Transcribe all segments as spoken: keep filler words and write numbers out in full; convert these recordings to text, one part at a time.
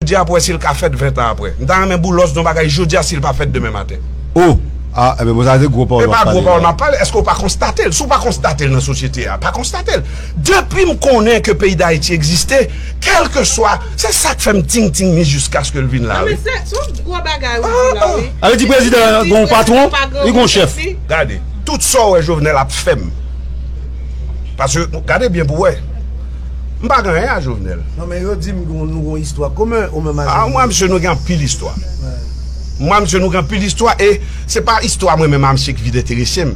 Jodi a pou wè si l ka fèt ven tan apre. M ta renmen Boulos di yon bagay jodi a si l pa fèt demen maten. Oh! Ah, ebyen, bon, sa se gwo pawòl. E pa gwo pawòl m ap pale. Èske w pa konstate l? Si w pa konstate l nan sosyete a, pa konstate l. Depi m konnen ke peyi Dayiti egziste, kèlkeswa, se sa k fè m ting ting ni jiskaske l vin la wi. Se yon gwo bagay ou di la wi. Sa vle di prezidan an gen yon patwon, li gen yon chèf. Gade, tout sa w wè Jovenel ap fè m. Paske, gade byen pou w wè. M pa gen anyen a Jovenel. Non, men yo di m nou gon istwa komen, ou menm avè m. A, mwen, msye, nou gen anpil istwa. Mwen, msye, nou gen anpil istwa, e se pa istwa mwen menm a msye ki vin enterese m.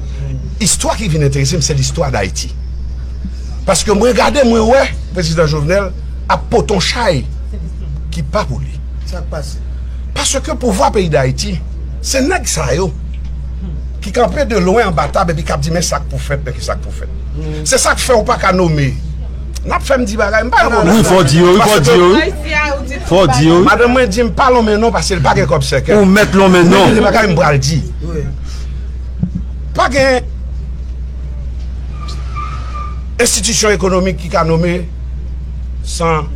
Istwa ki vin enterese m, se listwa Dayiti. Paske mwen gade, mwen wè, Prezidan Jovenel ap pote yon chay ki pa pou li. Sa k pase? Paske pouvwa peyi Dayiti, se nèg sa yo ki kanpe de lwen anba tab epi k ap di men sa k pou fèt, men ki sa k pou fèt. Se sa k fè w pa ka nome. N ap fè m di bagay, m pa yon bon. Wi, fò w di yo, wi, fò w di yo, wi. Fò w di yo, wi. Madanm mwen di m pa lonmen non paske l pa gen kòb sèkèy. Ou mèt lonmen non. Men gen de bagay m pral di. Pa gen enstitisyon ekonomik ki ka nome san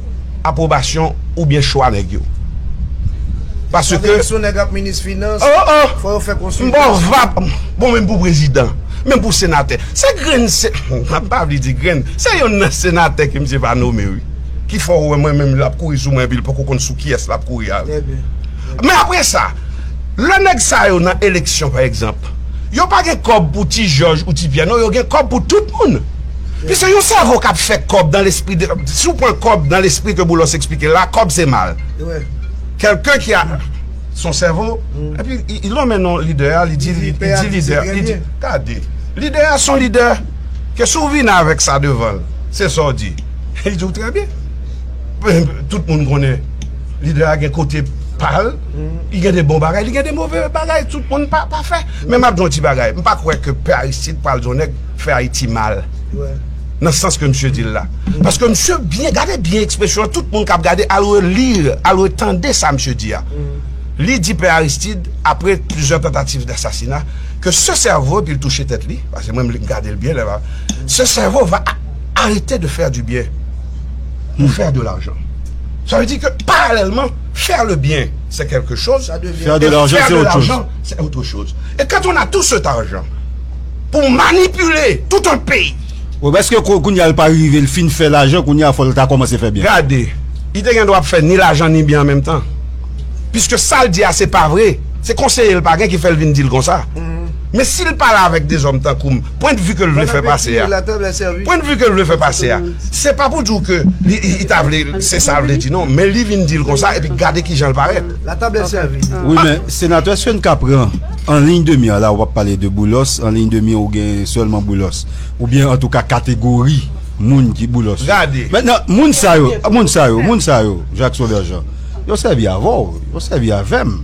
apwobasyon oubyen chwa nèg yo. Paske. Sa vle di si yon nèg ap minis finans, oh, oh, fò yo fè konsiltasyon. Bon, va, bon, menm pou prezidan, menm pou senatè. Se grenn, se, m pa vle di grenn, se yonn nan senatè ke misye pa nome, wi. Ki fè w wè mwen menm l ap kouri sou mwen epi l poko konn sou kiyès l ap kouri a, wi. Men apre sa, lè nèg sa yo nan eleksyon, pa egzanp, yo pa gen kòb pou Ti Jòj ou Ti Pyè, non, yo gen kòb pou tout moun. Piske yon sèvo k ap fè kòb dans l'esprit de, si w pran kòb dans l'esprit ke Boulos eksplike la, kòb se mal. Quelqu'un qui a son cerveau, epi li lonmen non lidè a, li di, li di lidè, li di, gade, lidè a se yon lidè ke si w vin avèk sa devan l, se sa w di, li di w trè byen. Tout moun konnen lidè a gen kote pa l, li gen de bon bagay, li gen de move bagay, tout moun pa pafè. Men m ap di yon ti bagay, m pa kwè ke Pè Aristide pral di yon nèg fè Ayiti mal. Nan sans ke misye di l la. Paske misye byen, gade byen ekspresyon an, tout moun k ap gade, al reli, al retande sa misye di a. Li di Pè Aristide, apre plizyè tantativ dasasina, ke ce cerveau, epi l touche tèt li, paske mwen m gade l byen lè, ce cerveau va arrêter de faire du bien pour faire de l'argent. Ça veut dire que parallèlement, faire le bien, c'est quelque chose. Faire de l'argent, c'est autre chose. Et quand on a tout cet argent pour manipuler tout un pays. Ou èske kounye a l pa rive, l fin fè lajan, kounye a fò l ta kòmanse fè byen? Gade, li te gen dwa ap fè ni lajan ni byen an menm tan. Piske sa l di a se pa vre, se konseye l pa gen ki fè l vin di l konsa. Men si l pale avèk dezòm tankou m, pwennvi ke l vle fè pase a, pwennvi ke l vle fè pase a, se pa pou di w ke li, li, li ta vle, se sa l vle di non, men li vin di l konsa epi gade kijan l parèt. Wi, men senatè, èske n ka pran an liy de mi an la, w ap pale de Boulos, an liy de mi an ou gen sèlman Boulos, oubyen antouka kategori moun ki Boulos yo? Gade. Mentnan, moun sa yo, moun sa yo, moun sa yo, Jackson Verjean, yo sèvi avè w, yo sèvi avè m,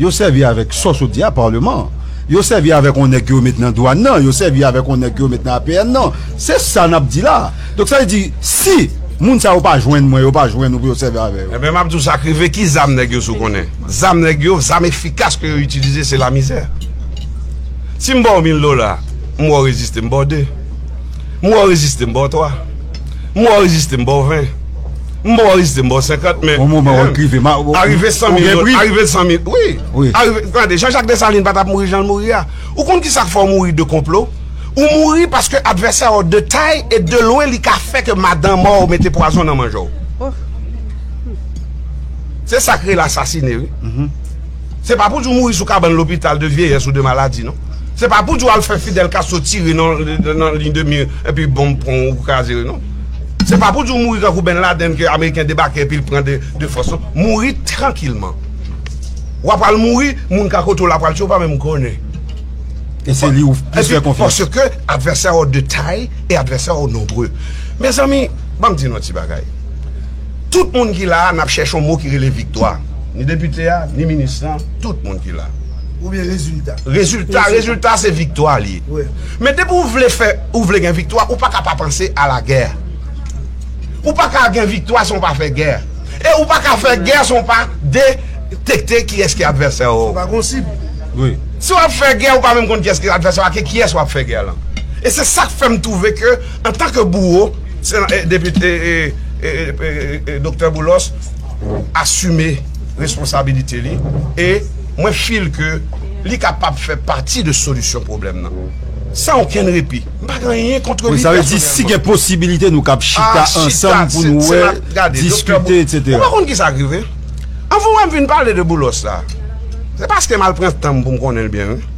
yo sèvi avèk sòs ou di a, Paleman. Yo sèvi avèk yon nèg ke yo met nan dwàn nan, yo sèvi avèk yon nèg ke yo met nan A P N nan. Se sa n ap di la. Donk sa vle di, si moun sa yo pa jwenn mwen, yo pa jwenn ou pou yo sèvi avè yo. Ebyen, m ap di w sa k rive, ki zam nèg yo si w konnen? Zam nèg yo, zam efikas ke yo itilize, se lamizè. Si m ba w mil dola, m wè w reziste, m ba w de. M wè w reziste, m ba w twa. M wè w reziste, m ba w ven. M wè w reziste, m ba w senkant, men. Yon moman w rive, ma, ou, arive san mil, ou gen pri? Arive san mil, wi. Wi. Arive, tande, Jean Jacques Dessalines pa t ap mouri jan l mouri a. Ou konn ki sa k fè w mouri de konplo? Ou mouri paske advèsè w de tay e de lwen li ka fè ke madan mò w mete pwazon nan manje w. Se sa k rele asasine, wi. Se pa pou di w mouri sou kabann lopital de vyeyès ou de maladi, non. Se pa pou di w al fè Fidel Castro tire nan, nan liy de mi epi bonm pran w kraze, non. Se pa pou di w mouri tankou Ben Laden ke Ameriken debake epi l pran de, de fòs, non. Mouri trankilman. W ap al mouri, moun ka kote w la pral tchwe, w pa menm konnen. E se li ou plis fè konfyans. Paske advèsè w de tay e advèsè w nonbre. Mezanmi, ban m di nou yon ti bagay. Tout moun ki la a, n ap chèche yon mo ki rele viktwa. Ni depite a, ni minis lan, tout moun ki la. Oubyen rezilta. Rezilta, rezilta se viktwa li ye. Men depi ou vle fè, ou vle gen viktwa, ou pa ka pa panse a lagè. Ou pa ka gen viktwa san w pa fè gè. E ou pa ka fè gè san w pa detekte kiyès ki advèsè w. Se pa gon sib. Wi. Si w ap fè gè, ou pa menm konn kiyès ki advèsè w ak kiyès w ap fè gè lan. E se sa k fè m twouve ke, antanke bouwo, se, e, depite, e, e, e, e, e, doktè Boulos, asime responsabilite li, e mwen feel ke li kapab fè pati de solisyon pwoblèm nan. San okenn repi. M pa gen anyen kont li pèsonèlman. Sa vle di, si gen posibilite, nou kab chita ansanm pou nou wè, diskite, etsetera. Ou pa konn ki sa k rive? Anvan w wè m vin pale de Boulos la, se paske m al pran tan m pou m konnen l byen, wi.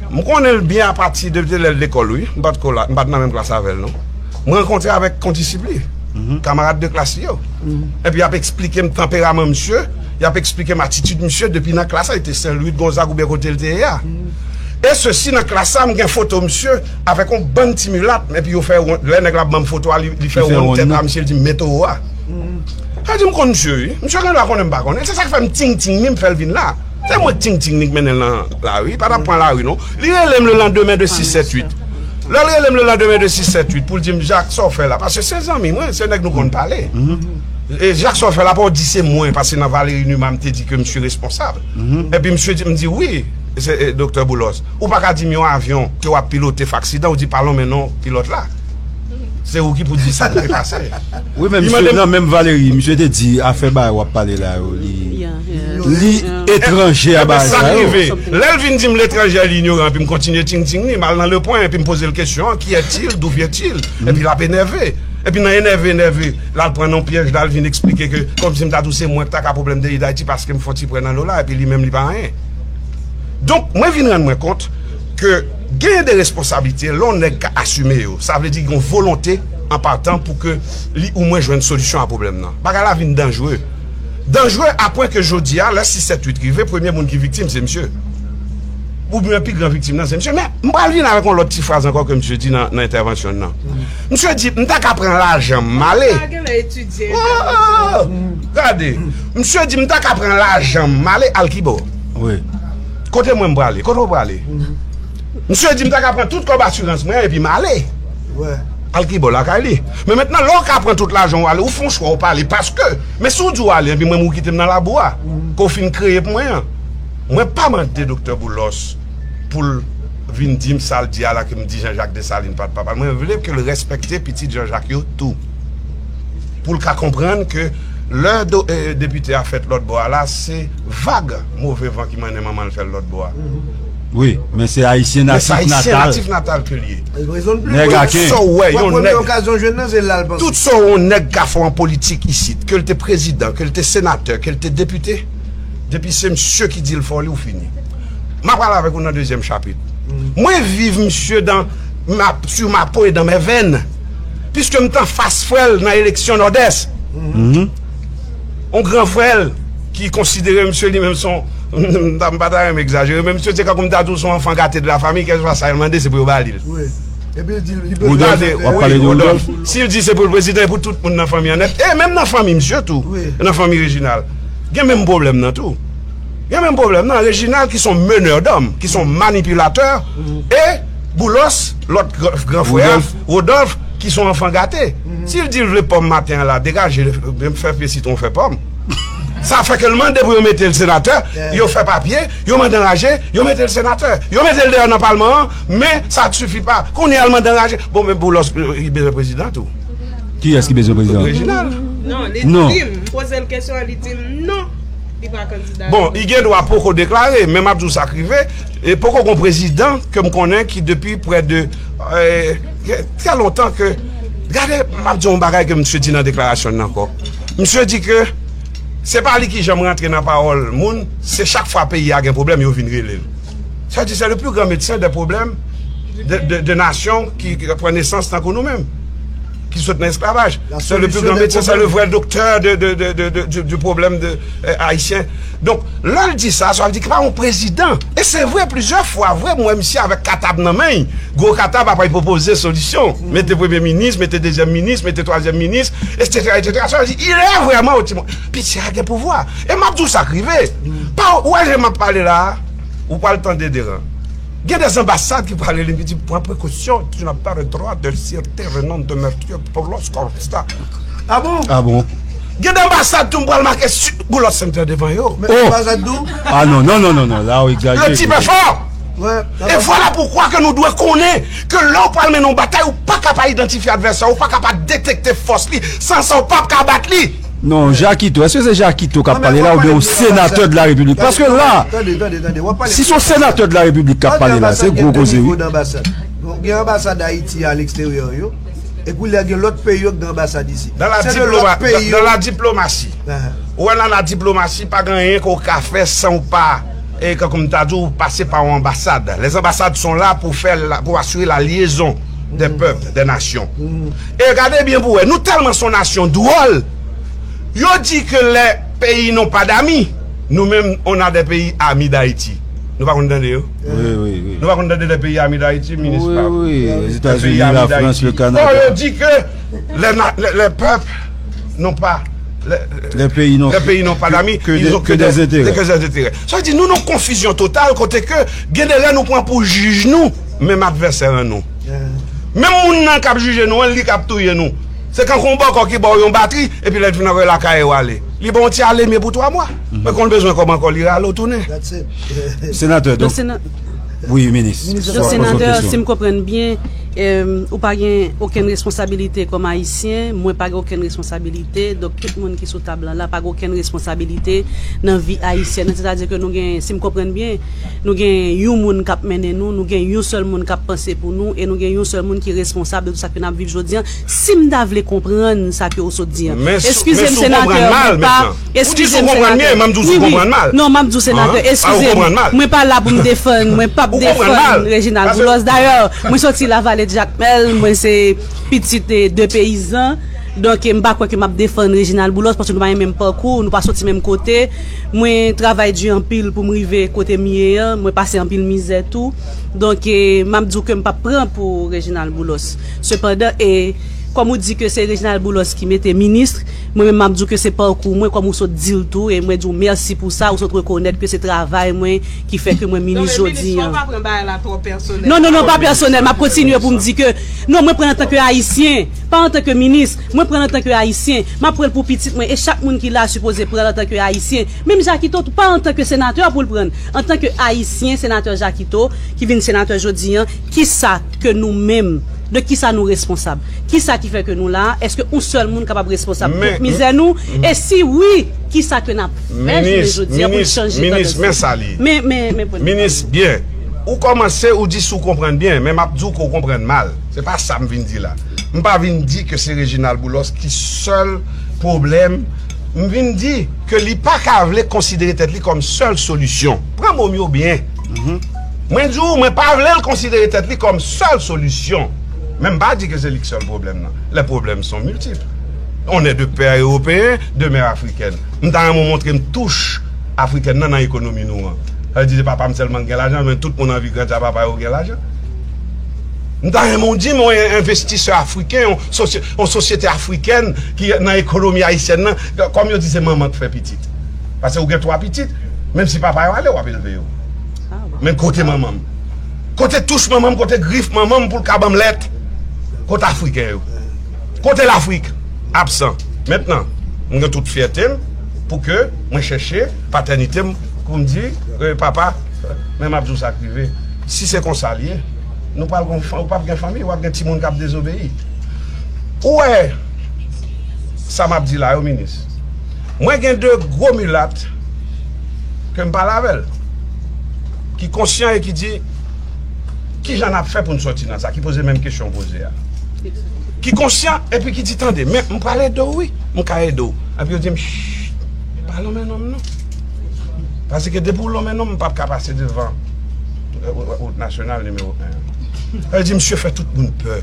M konnen l byen apati de, de lè l lekòl, wi. M pa t ko la, m pa t nan menm klas avè l, non. M rankontre avèk kondisip li, kamarad de klas li yo. Epi y ap eksplike m tanperaman misye, y ap eksplike m atitid misye depi nan klas la, li te Sen Lwi, Gonzag oubyen kote l te ye a. E sesi nan klas la, m gen foto misye avèk yon bann ti milat, epi yo fè won, lè nèg la ap ban m foto a, li, li fè wonn tèt a misye, li di m men towo a. Sa di m konn misye, wi. Misye gen dwa konnen m pa konnen l. Se sa k fè m ting ting li, m fè l vin la. Se mwen k ting ting li k mennen l nan lari. Pa t ap pran lari, non. Li rele m lelandemen de sis sèt uit. Lè l rele m lelandemen de sis sèt uit pou l di m, Jacques, sa w fè la? Paske se zanmi mwen, se nèg nou konn pale. E Jacques, sa w fè la, pa w di se mwen, paske nan Valéry Numa, m te di ke misye responsab. Epi misye di, m di, wi, se, e, Doktè Boulos. Ou pa ka di m yon avyon ke w ap pilote fè aksidan, ou di pa lonmen non pilòt la. Se ou ki pou di sa k te pase. Wi, men misye nan menm Valéry, misye te di afè bagay w ap pale la yo, li, li etranje a bagay sa yo. Lè l vin di m letranje, li inyoran, epi m kontinye ting ting li, m al nan Le Point, epi m poze l kesyon an, qui est-il, d'où vient-il? Epi l ap enève. Epi nan enève, enève, l al pran nan yon pyèj la, l vin eksplike ke kòmsi m ta di w se mwen k ta ka pwoblèm peyi Dayiti paske m fè yon ti prè nan lo la, epi li menm li pa anyen. Donk, mwen vin rann mwen kont ke genyen de responsablite, lè yon nèg ka asime yo, sa vle di gen yon volonte an patan pou ke li ou mwen jwenn solisyon a pwoblèm nan. Bagay la vin danjre. Danjre apwen ke jodi a, lè sis sèt uit rive, premye moun ki viktim, se misye. Oubyen pi gran viktim nan, se misye. Men, m pral vin avèk yon lòt ti fraz ankò ke misye di nan, nan entèvansyon l nan. Misye di, m ta ka pran lajan m ale. Gade, misye di, m ta ka pran lajan m ale al kibò? Wi. Kote mwen m prale? Kote w prale? Misye di, m ta ka pran tout kòb asirans mwen epi m ale. Al kibò? Lakay li. Men mentnan, lè w ka pran tout lajan w ale, ou fè yon chwa, ou pa ale. Paske, men si w di w ale, epi mwen, ou kite m nan labou a, ke w fin kreye pou mwen an. Mwen pa mande Doktè Boulos pou l vin di m sa l di a la, ke m di Jean Jacques Dessalines pa t papa l. Mwen vle ke l respekte pitit Jean Jacques yo tou. Pou l ka konprann ke lè do, e, depite a fèt lòt bò a la, se vag move van ki mennen manman l fè l lòt bò a. Wi, men se ayisyen natif natal. Men se ayisyen natif natal ke l ye. Nèg Aken. Tout sa w wè, yon nèg, tout sa w wè yon nèg ka fè an politik isit, ke l te prezidan, ke l te senatè, ke l te depite, depi se misye ki di l fè w li, ou fini. M ap pale avèk ou nan dezyèm chapit. Mwen viv misye dans ma, sur ma peau et dans mes veines. Piske m t anfas frè l nan eleksyon Nòdès. Yon gran frè l ki konsidere misye li menm se yon, m pa ta renmen egzajere, men misye se kankou m ta di w se yon enfant gâté de la famille, kèlkeswa sa yo mande, se pou yo ba li l. Wi. Epi l di, li Rodolphe, w ap pale de Rodolphe. Si l di se pou l prezidan, e pou tout moun nan fanmi an nèt. E menm nan fanmi misye tou, nan fanmi Reginald, gen menm pwoblèm nan tou. Gen menm pwoblèm nan. Reginald ki se yon meneur d'hommes, ki se yon manipilatè, e Boulos, lòt gran, gran frè a, Rodolphe, ki se yon enfant gâté. Si l di l vle pòm maten an la, degaje, fè pye sitwon fè pòm. Sa fè ke l mande pou yo mete l senatè, yo fè papye, yo mande anraje, yo mete l senatè. Yo mete l deyò nan palman an, men sa t sifi pa. Kounye a l mande anraje. Bon, men Boulos, li bezwen prezidan tou. Kiyès ki bezwen prezidan? Reginald. Non, li di m, m poze l kesyon an, li di m non, li pa kandida. Bon, li gen dwa poko deklare, men m ap di w sa k rive, e poko gon prezidan ke m konnen ki depi prè de, e, trè lontan ke, gade, m ap di w yon bagay ke misye di nan deklarasyon l nan ankò. Misye di ke se pa li ki janm rantre nan pawòl moun, se chak fwa peyi a gen pwoblèm, yo vin rele l. Sa di, c'est le plus grand médecin des problèmes de, de, de nations qui, qui pran nesans tankou nou menm, ki sot nan esklavaj. C'est le plus grand médecin, c'est le vrai docteur de, de, de, de, de, du, du problème de, euh, haïtien. Donk, lè l di sa, sa vle di ki pa yon prezidan. E se vre, plizyè fwa, vre, m wè misye avèk katab nan men l. Gwo katab ap al pwopoze solisyon. Mete premye minis, mete dezyèm minis, mete twazyèm minis, etsetera, etsetera. Sa vle di, il est vraiment au timon. Piti a gen pouvwa. E m ap di w sa k rive. Pa, ou wè jan m ap pale la a? Ou pral tande deran. Gen de anbasad ki pral rele m, ki di, pran prekosyon, tu n'as pas le droit de citer le nom de Mathieu Boulos Costa. Ah bon? Ah bon? Gen de anbasad tou m pral make Boulos Center devan yo. Men anbasad tou? Ah non, non, non, non, non, la ou egzajere. Le type est fort. E vwala poukwa ke nou dwe konnen ke lè w pral mennen yon batay, ou pa ka pa idantifye advèsè, ou pa ka pa detekte fòs li, san sa ou p ap ka bat li. Non, Jakito, èske se Jakito k ap pale la oubyen yon senatè de la Repiblik? Paske la, si se yon senatè de la Repiblik k ap pale la, se gwo koze, wi. Gen anbasad Ayiti a leksteryè yo, e koulye a gen lòt peyi yo k gen anbasad isi. Se de lòt peyi yo. Dans la diplomasi. Ou wè, nan la diplomasi, pa gen anyen ke w ka fè san w pa, e, kan, kòm m ta di w, pase pa yon anbasad. Les ambassades sont là pour faire la, pour assurer la liaison des peuples, des nations. E gade byen pou wè, nou tèlman se yon nasyon dwòl, yo di ke les pays n'ont pas d'amis. Nou menm, on a des pays amis d'Haïti. Nou pa konn tande yo? Wi, wi, wi. Nou pa konn tande des pays amis d'Haïti, minis? Wi, wi, Ozetazini, la Frans, le Kanada. Bon, yo di ke les, na- les, les peuples n'ont pas, les, les pays n'ont pas d'amis, ils ont que des intérêts. Sa vle di, nou nan konfizyon total, kote ke gen de lè nou pran pou jij nou, menm advèsè an nou. Menm moun nan k ap jije nou an, li k ap touye nou. Se kankou yon bòkò ki ba w yon batri, epi lè l fin anvoye lakay ou ale. Li ba w yon ti alemye pou twa mwa. Men kon l bezwen kòb ankò, li rale w tounen. Senatè, donk, wi, minis. Donk, senatè, si m konprann byen, em, ou pa gen okenn responsabilite kòm ayisyen, mwen pa gen okenn responsabilite, donk tout moun ki sou tab lan la pa gen okenn responsabilite nan vi ayisyèn nan. Sètadi ke nou gen, si m konprann byen, nou gen yon moun k ap mennen nou, nou gen yon sèl moun k ap panse pou nou, e nou gen yon sèl moun ki responsab de tout sa ke n ap viv jodi an. Si m ta vle konprann sa ke w sot di an. Eskize m, senatè, mwen pa. Eskize m, senatè. Wi, wi. Non, m ap di w, senatè, eskize m. Mwen pa la pou m defann, mwen p ap defann Reginald Boulos. Dayè, mwen soti Lavalée de Jakmèl, mwen se pitit, eh, de peyizan. Donk, eh, m pa kwè ke m ap defann Reginald Boulos, paske nou pa gen menm pakou, nou pa soti menm kote. Mwen travay di anpil pou m rive kote m ye an, mwen pase anpil mizè tou. Donk, eh, m ap di w ke m p ap pran pou Reginald Boulos. Sepandan, e, kòm ou di ke se Reginald Boulos ki mete minis, mwen menm m ap di w ke se pakou mwen, kòm ou sot di l tou, e mwen di w mèsi pou sa, ou sot rekonèt ke se travay mwen ki fè ke mwen minis jodi an. Non, non, non, pa pèsonèl, m ap kontinye pou m di ke, non, mwen pran l antanke ayisyen, pa antanke minis, mwen pran l antanke ayisyen, m ap pran l pou pitit mwen, e chak moun ki la sipoze pran l antanke ayisyen. Menm Jakito tou, pa antanke senatè pou l pran l, antanke ayisyen, senatè Jakito, ki vin senatè jodi an, kisa ke nou menm, de kisa nou responsab? Kisa ki fè ke nou la a? Èske yon sèl moun kapab responsab tout mizè nou? E si wi, kisa ke n ap fè jounen jodi an pou n chanje tandans? Minis, men sa li. Men, men, men pou n. Minis, byen. Ou kòmanse, ou di si w konprann byen, men m ap di w ke w konprann mal. Se pa sa m vin di la. M pa vin di ke se Reginald Boulos ki sèl pwoblèm. M vin di ke li pa ka vle konsidere tèt li kòm sèl solisyon. Pran mo m yo byen. Mwen di w, mwen pa vle l konsidere tèt li kòm sèl solisyon. Men m pa di ke se li k sèl pwoblèm nan. Les problèmes sont multiples. On est de pères européens, de mères africaines. M ta renmen w montre m touch afrikèn nan nan ekonomi nou an. Sa vle di se papa m sèlman ki gen lajan, men tout moun anvi grandi a papa yo gen lajan. M ta renmen w di m yon envestisè afriken, yon sosye-, yon sosyete afrikèn ki nan ekonomi ayisyèn nan, kòm yo di se manman k fè pitit. Paske ou gen twa pitit, menm si papa yo ale, w ap elve yo. Men kote manman m? Kote touch manman m, kote grif manman m pou l ka ban m lèt? Kote afriken yo? Kote Lafrik? Absan. Mentnan, mwen gen tout fyète m pou ke mwen chèche patènite m pou m di, eh, papa, men m ap di w sa k rive. Si se konsa l ye, nou pral gon fan-, ou p ap gen fanmi, w ap gen timoun k ap dezobeyi. Ou wè sa m ap di la yo, minis? Mwen gen de gwo milat ke m pale avè l, ki konsyan e ki di, "Kijan n ap fè pou n sòti nan sa?" Ki poze menm kesyon w poze a. Ki konsyan epi ki di, "Tande, men m pral ede w, wi, m ka ede w." Epi yo di m, "Chh, pa lonmen non m non." Paske depi w lonmen non m, m p ap ka pase devan, eh, wout nasyonal nimewo en an. Sa vle di, misye fè tout moun pè.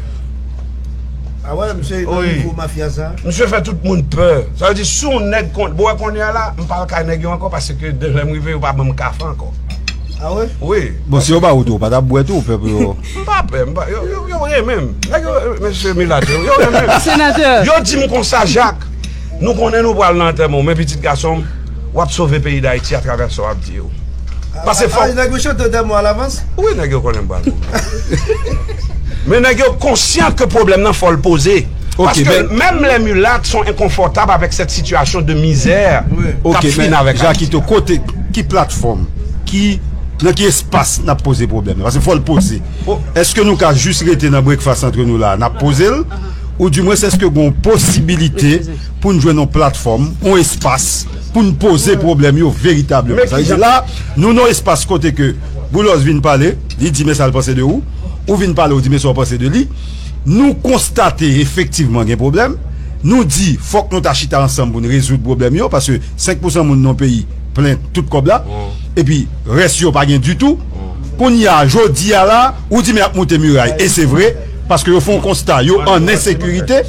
Ah ouais, misye nan nivo mafya sa. Misye fè tout moun pè. Sa vle di, si yon nèg kon-, bon, wè kounye a la, m pa al kay nèg yo ankò, paske de lè m rive, yo pa ban m kafe ankò. Ah ouais? Wi. Bon, si yo ba ou tou, ou pa t ap bwè tou, pèp yo. M pa pè, m pa, yo, yo, yo renmen m. Nèg yo, mesye milat yo, yo renmen m. Senatè. Yo di m konsa, Jak, nou konnen nou pral nan antèman w, men pitit gason m, w ap sove peyi Dayiti atravè sa w ap di yo. Paske fòk nèg yo chante antèman w alavans? Wi, nèg yo konnen m pral mouri. Men nèg yo konsyan ke pwoblèm nan fò l poze. Paske menm les mulates sont inconfortables avec cette situation de misère k ap fini avèk Ayiti. Jakito, kote, ki platfòm, ki, nan ki espas n ap poze pwoblèm nan? Paske fò l poze. Èske nou ka jis rete nan breakfast antre nou la, n ap poze l? Ou di mwens èske gen yon posibilite pou n jwenn yon platfòm, yon espas, pou n poze pwoblèm yo veritableman. Sa vle di la, nou nan yon espas kote ke Boulos vin pale, li di men sa l panse de ou, ou vin pale, ou di men sa w panse de li. Nou konstate efektivman gen pwoblèm. Nou di fòk nou ta chita ansanm pou n rezoud pwoblèm yo, paske senk pousan moun nan peyi plen tout kòb la, epi rès yo pa gen ditou. Kounye a, jodi a la, ou di men y ap moute miray, e se vre, paske yo fè yon konsta, yo an ensekirite.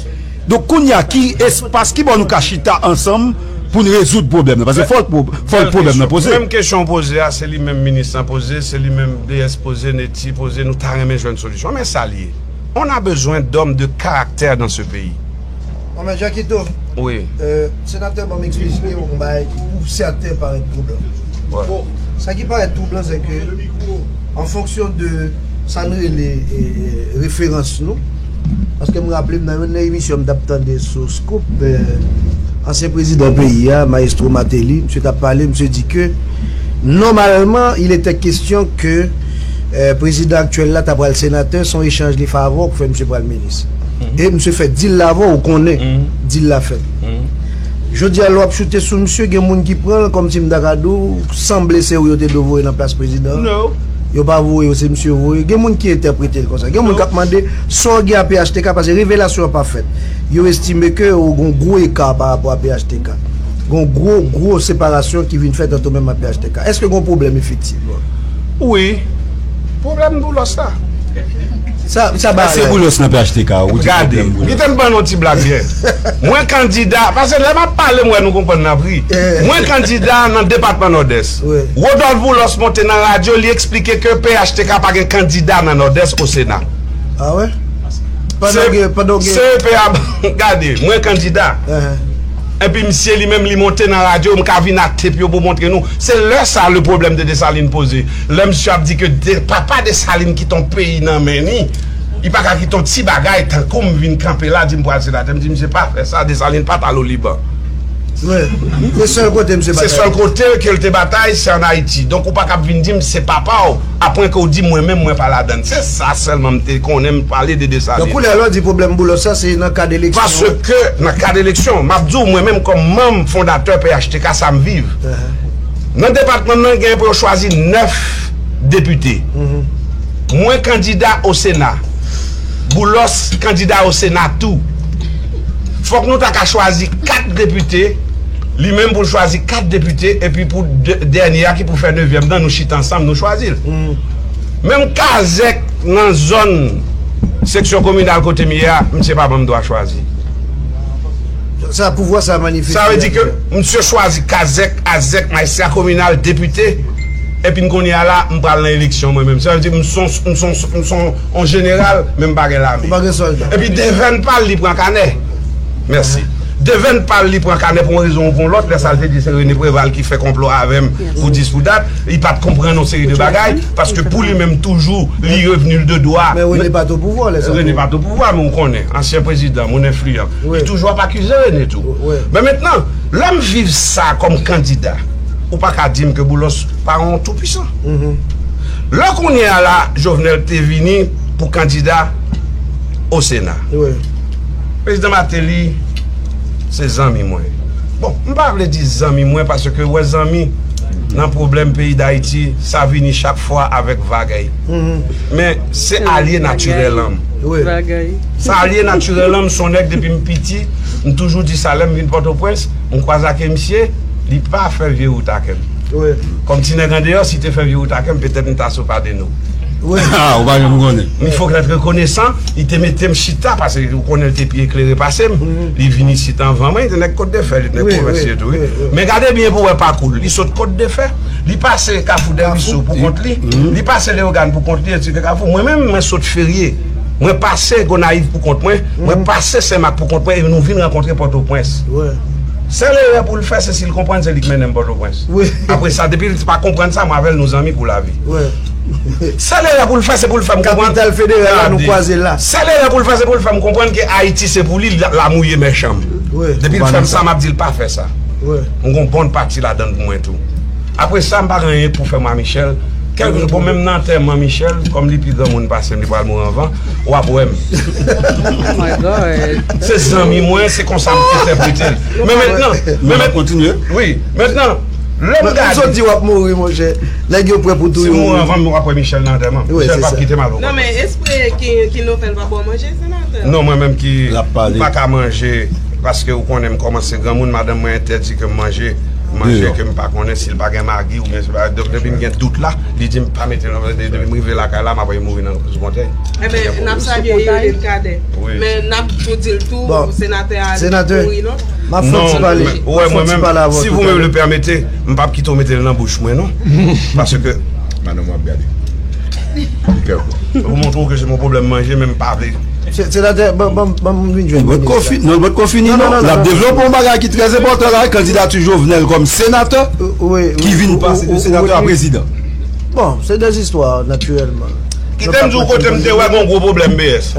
Donk, kounye a, ki espas, ki bò nou ka chita ansanm pou n rezoud pwoblèm nan? Paske fòk pwoblèm nan poze. Menm kesyon w poze a, se li menm minis lan poze, se li menm D S poze, Neti poze, nou ta renmen jwenn solisyon. Men sa l ye. On a besoin d'hommes de caractère dans ce pays. Bon, men Jakito, wi, senatè, ban m eksplike w yon bagay ki pou sèten parèt twouban. Bon, sa ki parèt twouban, se ke, an fonksyon de sa n rele referans nou, paske m raple m nan youn nan emisyon m t ap tande sou Scoop, ansyen prezidan peyi a, Maestro Martelly, misye t ap pale, misye di ke nòmalman, il était question ke prezidan aktyèl la ta pral senatè, se yon echanj li fè avè w pou fè misye pral minis. E misye fè dil la avè w, ou konnen dil la fèt. Jodi a, lè w ap choute sou misye, gen moun ki pran l kòmsi m ta ka di w, sanble se ou yo te dwe voye nan plas prezidan an. Yo pa voye yo, se misye yo voye. Gen moun ki entèprete l konsa. Gen moun k ap mande sa w gen a P H T K, paske revelasyon an pa fèt. Yo estime ke gen yon gwo eka pa rapò a P H T K. Gen yon gwo, gwo separasyon ki vin fèt ant ou menm ak P H T K. Èske gen yon pwoblèm efektivman? Wi. Pwoblèm Boulos la. Sa, sa ba. Èske Boulos nan P H T K, ou di pwoblèm Boulos? Gade, kite m ban nou yon ti blag yè. Mwen kandida, paske lè m ap pale, m wè nou konprann n ap ri. Mwen kandida nan depatman Nòdès. Rodolphe Boulos monte nan radyo, li eksplike ke P H T K pa gen kandida nan Nòdès o Sena. Ah wè? Pandan w gen, pandan w gen C E P a, gade, mwen kandida. Epi misye li menm li monte nan radyo, m ka vin ak tep yo pou montre nou. Se lè sa le problème de Dessalines poze. Lè misye ap di ke de, papa Dessalines kite yon peyi nan men ni, li pa ka kite yon ti bagay tankou m vin kanpe la, di m pral senatè. M di misye pa fè sa, Dessalines pa t al o Liban. Wi. Se sèl kote misye batay. Se sèl kote ke l te batay, se ann Ayiti. Donk ou pa ka ap vin di m se papa w, apre ke w di mwen menm mwen pa ladann. Se sa sèlman m te konnen, m pale de Dessalines. Donk kounye a la w di pwoblèm Boulos sa se nan kad eleksyon. Paske nan kad eleksyon, m ap di w mwen menm kòm manm fondatè P H T K sa m viv. Nan depatman nan gen pou yo chwazi nèf depite. Mwen kandida o Sena. Boulos kandida o Sena tou. Fòk nou ta ka chwazi kat depite, li menm pou l chwazi kat depite, epi pou dè-, dènye a ki pou fè nevyèm nan, nou chita ansanm, nou chwazi l. Menm Kazèk nan zòn seksyon kominal kote m ye a, misye pa ban m dwa chwazi. Sa, pouvwa sa manifeste. Sa vle di ke misye chwazi Kazèk, Azèk, Majistra kominal, depite, epi n kounye a la, m pral nan eleksyon mwen menm. Sa vle di m son, m son, m son on jeneral, men m pa gen lame. Ou pa gen sòlda. Epi devèn pa l, li pran kanè. Mèsi. Devèn pa l, li pran kanè pou yon rezon ou pou yon lòt. Lè sa l te di se René Préval ki fè konplo avè m pou dis pou dat, li pa t konprann yon seri de bagay, paske pou li menm toujou, li revni l de dwa. Men René pa t o pouvwa lè sa. René pa t o pouvwa, men ou konnen, ansyen prezidan, moun enfliyan. Li toujou ap akize René tou. Men mentnan, lè m viv sa kòm kandida, ou pa ka di m ke Boulos pa yon toupwisan. Lè kounye a la, Jovenel te vini pou kandida o Sena. Prezidan Martelly se zanmi mwen. Bon, m pa vle di zanmi mwen, paske wè zanmi nan pwoblèm peyi Dayiti, sa vini chak fwa avèk vagay. Men se alye natirèl an m. Sa alye natirèl an m, se yon nèg depi m piti, m toujou di sa lè m vin Pòtoprens, m kwaze ak misye, li pa fè vye wout ak m. Kòm ti nèg andeyò, si te fè vye wout ak m, petèt m ta sou pa de nou. Ah, ou pa janm konnen. Il faut être reconnaissant, li te mete m chita, paske ou konnen l te pi eklere pase m. Li vin isit anvan mwen, li te nèg Kòt de Fè, li te nèg pwovens li tou, wi. Men gade byen pou wè pakou l. Li sot Kòt de Fè, li pase Kafou Dèwisou pou kont li, li pase Leyogàn pou kont li, etsetera. Kafou, mwen menm, mwen sot Ferye. Mwen pase Gonayiv pou kont mwen, mwen pase Senmak pou kont mwen, e nou vin rankontre Pòtoprens. Sèl erè pou l fè, se si l konprann se li k mennen m Pòtoprens. Apre sa, depi l pa konprann sa, mwen avè l nou zanmi pou lavi. Sèl erè pou l fè, se pou l fè m konprann. Kapital federal la, nou kwaze la. Sèl erè pou l fè, se pou l fè m konprann ke Ayiti se pou li, l ap mouye mèchan m. Depi l fè m sa, m ap di l pa fè sa. M gon bon pati ladann pou mwen tou. Apre sa, m pa gen anyen pou fè mwa Michel. Kèlkeswa, bon, menm nan antèman Michel, kòm li pi granmoun pase m, li pral mouri anvan, w ap wè m. Oh my God. Se zanmi mwen, se konsa m entèprete l. Men mentnan, men Kontinye. Wi, mentnan, lè m Mwen sot gade, di w ap mouri, monchè. Nèg yo prè pou si touye m mouri w. anvan m, w ap wè Michel nan antèman. Wi, Michel se p ap sa. Kite m al. Non, men espre ki, ki nou fè l pa bon manje, senatè. Non, mwen menm ki L ap pale. M pa ka manje, paske ou konnen m kòmanse granmoun, madanm mwen entèdi ke m manje, manje Deyò. Ke m pa konnen si l pa gen magi oubyen si pa. Donk, depi m gen dout la, li di m pa mete l nan, depi m rive lakay la, m ap mouri nan Sou Montèy. Eben, n ap salye Eline Cadet. Wi. Men n ap tou di l tou, Bon. Senatè a Senatè. Mouri non. M ap fè yon ti Non, pale. men, M ap wè, fè yon mwen ti menm, pale avè w si tout vous à me l'heure. le permettez, m p ap kite w mete l nan bouch mwen, non. Paske Madanm w ap gade. Be careful. Pou montre w ke se yon pwoblèm manje, men m pa vle. Se- Senatè, ban ban ban m vin jwenn. Nou pa t ko fi- nou pa t ko fini, non. L ap devlope yon bagay ki trè enpòtan la, kandidati Jovenel kòm senatè, Wi, ki vin pase de senatè a prezidan. Bon, se des histoires, naturèlman. Kite m di w kote m te wè gon gwo pwoblèm, B S.